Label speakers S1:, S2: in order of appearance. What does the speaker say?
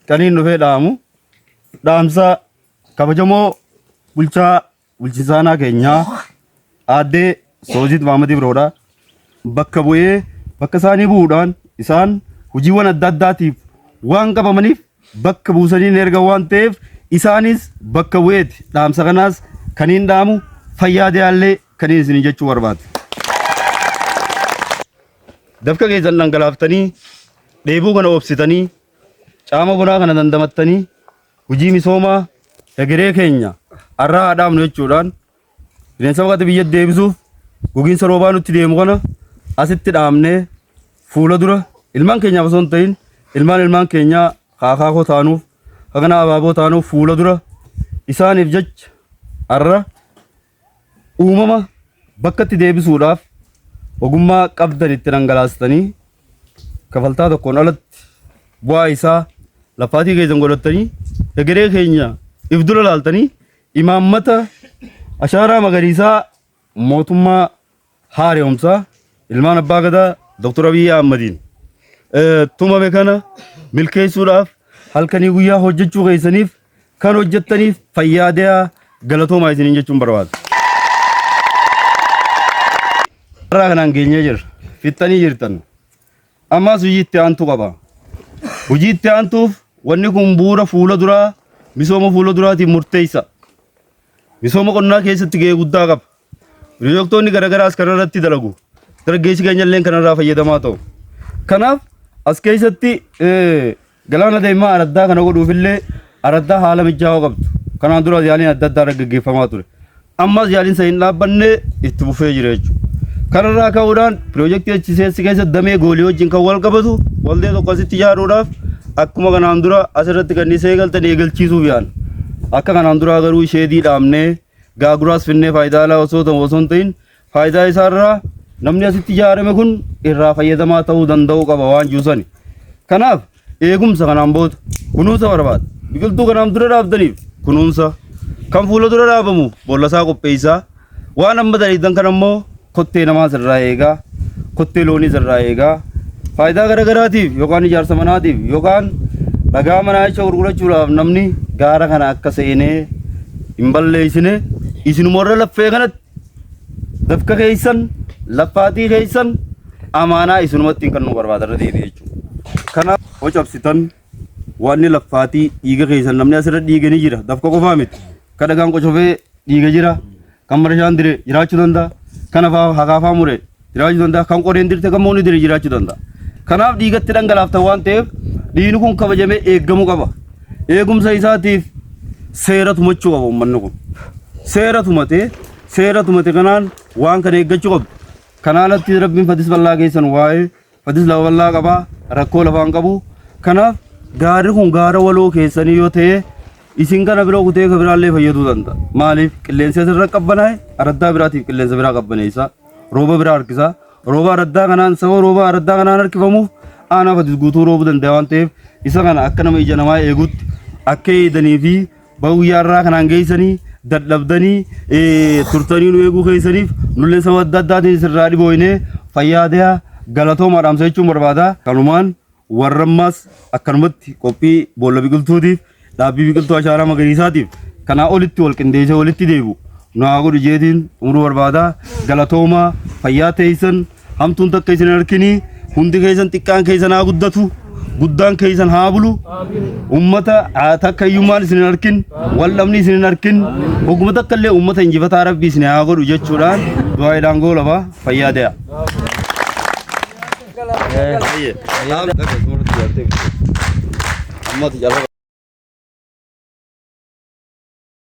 S1: Kaniin dhufee dhaamu dhaamsa kabajamoo bulchaa bulchiinsa aanaa keenyaa aaddee Soozit Mahammad Ibroodha. Bakka bu'ee bakka isaanii bu'uudhaan isaan hojiiwwan adda addaatiif waan qabamaniif bakka buusanii ni ergan waan ta'eef isaanis bakka bu'eeti dhaamsa kanaas kaniin dhaamu fayyaa diyaallee kaniin isin jechuu barbaada. Dafka keessan dhangalaaftanii dheebuu kana obsitanii caama bonaa kana dandamattanii hojii misoomaa egeree keenya arraa haa dhaabnu jechuudhaan bineensa baqate biyya deebisuuf gogiinsa roobaa nutti deemu kana asitti dhaabnee fuula dura ilmaan keenyaaf osoo hin ta'in ilmaan ilmaan keenyaa akaakoo taanuuf hagana abaaboo taanuuf fuula dura isaaniif jecha arra uumama bakkatti deebisuudhaaf ogummaa qabdan itti dhangalaastanii kafaltaa tokkoon alatti bu'aa isaa lafaatii keessan godhattanii egeree keenya if dura laaltanii imaammata ashaaraa magariisaa mootummaa haaromsaa ilmaan abbaa gadaa Dr. Abiyyi Ahmadiin tumame kana milkeessuudhaaf halkanii guyyaa hojjechuu keessaniif kan hojjettaniif fayyaa dee'aa galatoomaa isiniin jechuun barbaada. Irraa kanaan geenyee jirra. Fixxanii jirtan. Ammas hojii itti aantu qaba. Hojii itti aantuuf wanni kun bu'uura fuula duraa misooma fuula duraatiin murteessa. Misooma qonnaa keessatti gahee guddaa qaba. Pirojektoonni garaagaraas kanarratti dalagu. Dargaggeessi keenya illee kanarraa fayyadamaa ta'u. Kanaaf as keessatti galaana deemaa araddaa kana godhuuf illee araddaa haala mijaa'oo qabdu. Kanaan dura yaaliin adda addaa irra gaggeeffamaa ture. Ammas yaaliin isa hin dhaabbanne itti fufee jira jechuudha. Kanarraa ka'uudhaan pirojektii HCS keessa damee goolii wajjin kan wal qabatu waldee tokko asitti ijaaruudhaaf akkuma kanaan dura asirratti kan isa eegaltan eegalchiisuuf yaala. Akka kanaan duraa garuu sheedii dhaabnee gaaguraas finnee faayidaa alaa osoo ta'u osoo hin ta'in faayidaa isaarraa namni asitti ijaarame kun irraa fayyadamaa ta'uu danda'uu qaba waan jiru sani. Kanaaf eegumsa kanaan booda kunuunsa barbaada. Biqiltuu kanaan dura dhaabdaniif kunuunsa kan fuula dura dhaabamu boollasaa qopheessaa waan amma daleeydan kan ammoo kottee namaa sirraa eegaa kottee loonii sirraa eegaa faayidaa garagaraatiif yookaan ijaarsa manaatiif yookaan dhagaa manaa jecha gurgurachuudhaaf namni gaara kana akka seenee hin balleessine isinuma warra laffee kanatti dafka keessan laffaatii keessan amaanaa isinumatti kan nu barbaada irra deebi'e jechuudha. Kanaaf hoo cabsitan waanni laffaatii dhiiga keessan namni asirra dhiiga ni jira dafka qofaa miti. Ka dhagaan qocofee dhiiga jira kan marshaan dire jiraachuu danda'a kan hakaafaa mure jiraachuu danda'a kan qoreen dirte kan moonni dire jiraachuu danda'a. Kanaaf dhiigatti dhangalaaftan waan ta'eef dhiigni kun kabajamee eeggamuu qaba. Eegumsa isaatiif seera tumachuu qaba uummanni kun. Seera tumatee seera tumate kanaan waan kana eeggachuu qabdu. Kanaa alatti rabbiin fadis bal'aa keessan waa'ee fadis lafa bal'aa qaba rakkoo lafaan qabu. Kanaaf gaarri kun gaara waloo keessanii yoo ta'e isin kana bira kutee ka biraallee fayyaduu danda'a. Maaliif qilleensi asirra qabbanaa'e araddaa biraatiif qilleensa biraa qabbaneessa. Rooba biraa harkisa. Rooba araddaa kanaan saba rooba araddaa kanaan harkifamuuf aanaa fadis guutuu roobuu danda'a waan ta'eef isa kana akka nama ija namaa eegutti akka eegdanii fi baga guyyaa irraa kanaan geessanii dadhabdanii turtanii nu eeguu keessaniif nullee saba adda addaatiin isirraa dhibooyne fayyaa ta'aa galatoomaa dhaamsa jechuun barbaada. Kanumaan warra ammaas akkanumatti qophii boolla biqiltuutiif dhaabbii biqiltuu ashaaraa magariisaatiif kanaa olitti wal qindeessee walitti deebi'u nu haa godhu jeetiin xumuruu barbaada. Galatoomaa fayyaa teessan hamtuun takka isin hin arkinii hundi keessan xiqqaan keessan haa guddatu guddaan keessan haa bulu ummata takka hiyyummaan isin hin arkin wal dhabni isin hin arkin hogguma takka illee ummata injifataa rabbi isin haa godhu jechuudhaan du'aayiidhaan goolaba fayyaa ta'aa. Amma